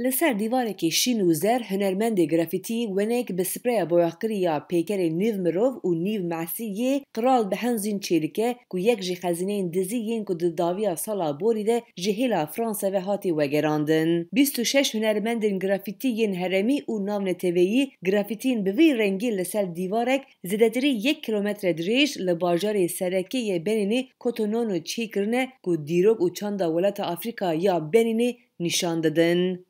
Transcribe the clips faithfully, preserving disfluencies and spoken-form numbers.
Li ser dîvarekî şîn û zer hunermendê grafîtî wenek bi spreya boyaxkirî ya peykerê nîv mirov û nîv mesî yê Qral Behenzîn çêdike ku yek ji xezîneyên dizî yên ku di dawiya sala borî de ji hêla Fransa ve hatî wegerandin. Bîst û şeş hunermendên grafîtî yên herêmî û navneteweyî grafîtiyên bi vî rengî li ser dîvarek zêdetirî yek kilometre dirêj li bajarê sereke yê Benînê Cotonou çêkirine ku dîrok û çanda welata Afrîka ya Benînê nîşan didin.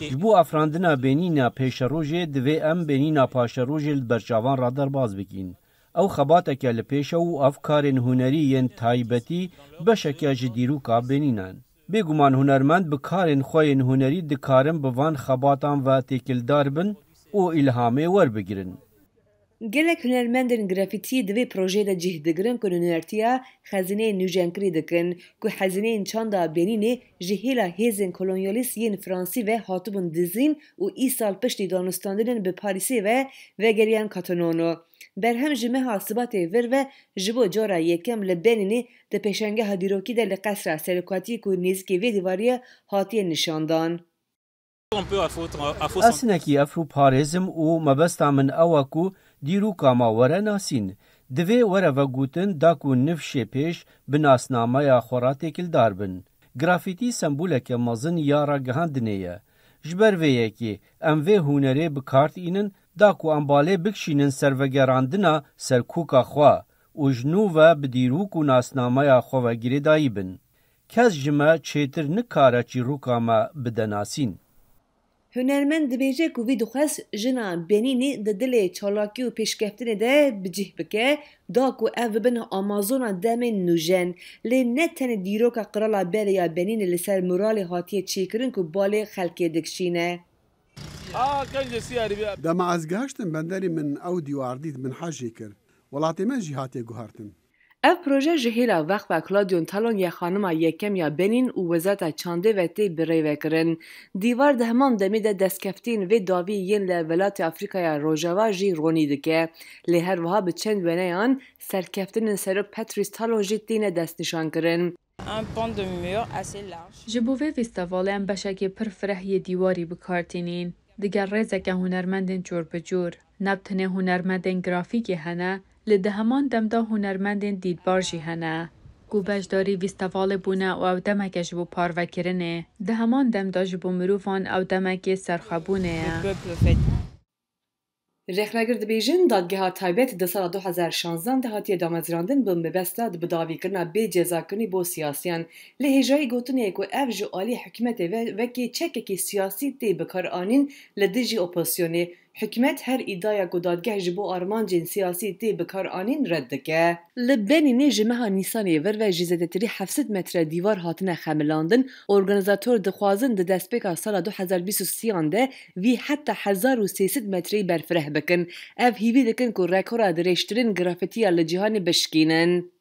Ji bo afirandina Benîna pêşerojê divê em Benîna paşerojê li berçavan re derbas bikîn. Ew xebateke li pêş e û ev karên hunerî yên taybetî beşeke ji dîroka Benîna in. Bêguman hunermend bi karên xwe yên hunerî dikarin bi van xebatan ve têkildar bin û îlhamê werbigirin. Gelek hunermendên grafîtî di vê projeyê de cih digirin ku nûnertiya xezîneyên nûjenkirî dikin, ku xezîneyên çanda Benînê ji hêla hêzên kolonyalîst yên fransî ve hatibûn dizîn û îsal piştî danûstandinên bi Parîsê ve vegeriyan Cotonou. Berhem ji meha Sibatê vir ve ji bo cara yekem li Benînê di pêşangeha dîrokî de li Qesra Serokatiyê ku nêzîkî vê dîvarî ye hatiye nîşandan. Ez hinekî efrû parêzim û mebesta min ew e ku dîroka me were nasîn. Divê were vegotin da ku nifşê pêş bi nasnameya xwe re têkildar bin. Grafîtî semboleke mezin ya ragihandinê ye. Ji ber vê yekê em vê hunerê bi kar tînin da ku em balê bikişînin ser vegerandina serkoka xwe û ji nû ve bi dîrok û nasnameya xwe ve girêdayî bin. Kes ji me çêtir nikare çîroka me bide nasîn. Hunermend dibêje ku vî dixwest jina Benînê di dilê çalakî û pêşkeftinê de bi cih bike, da ku ev bibin Amazona demên nûjen. Lê ne tenê dîroka Qirala Berê ya Benînê li ser muralê hatiye çêkirin ku balê xelkê dikişîne. Dema ez gihiştim benderê min ew dîwar dît, min hejê kir. Welatê me jî hatiye guhertin. Ev proje ji hêla Veqfa Claudion Talon ya Xanima Yekem ya Benîn û Wezareta Çandê ve tê birêvekirin. Dîvar di heman demê de destkeftiyên vê dawî yên li welatê Afrîkaya Rojava jî ronî dike. Lê her wiha bi çend weneyan serkeftinên Serok Patrice Talon jî têne destnîşankirin. Ji bo vê festîvalê em beşekê pir fireh yê dîwarî bi kar tînîn. Digel rêzeke hunermendên cor bi cor. Ne bi tenê hunermendên grafîkê hene, lê di heman dem de hunermendên dîtbar jî hene. Ku beşdarî festîvalê bûne û ew demeke ji bo parvekirinê. Di heman dem de ji bo mirovan ew demekê serxwebûnê ye. Rexnegir dibêjin, dadgeha taybet di sala du hezar şanzdan de hatiye damezrandin bi mebesta di bidawîkirina bê cezakirinî bo siyasiyan. Lê hêjayî gotinê ye ku ev ji alî hikûmetê ve wekî çekekî siyasî tê bikaranîn li dijî opozisyonê. Hikûmet her îdaya ku dadgeh ji bo armancên siyasî tê bikaranîn red dike. Li Benînê ji meha Nîsanê vir ve ji zêdetirî heft sed metre dîwar hatine xemilandin. Organîzator dixwazin di destpêka sala du hezar bîst û sêyan de vî heta hezar û sê sed metreyî berfireh bikin. Ev hîvî dikin ku rekora dirêjtirîn grafîtiya li cîhanê bişkînin.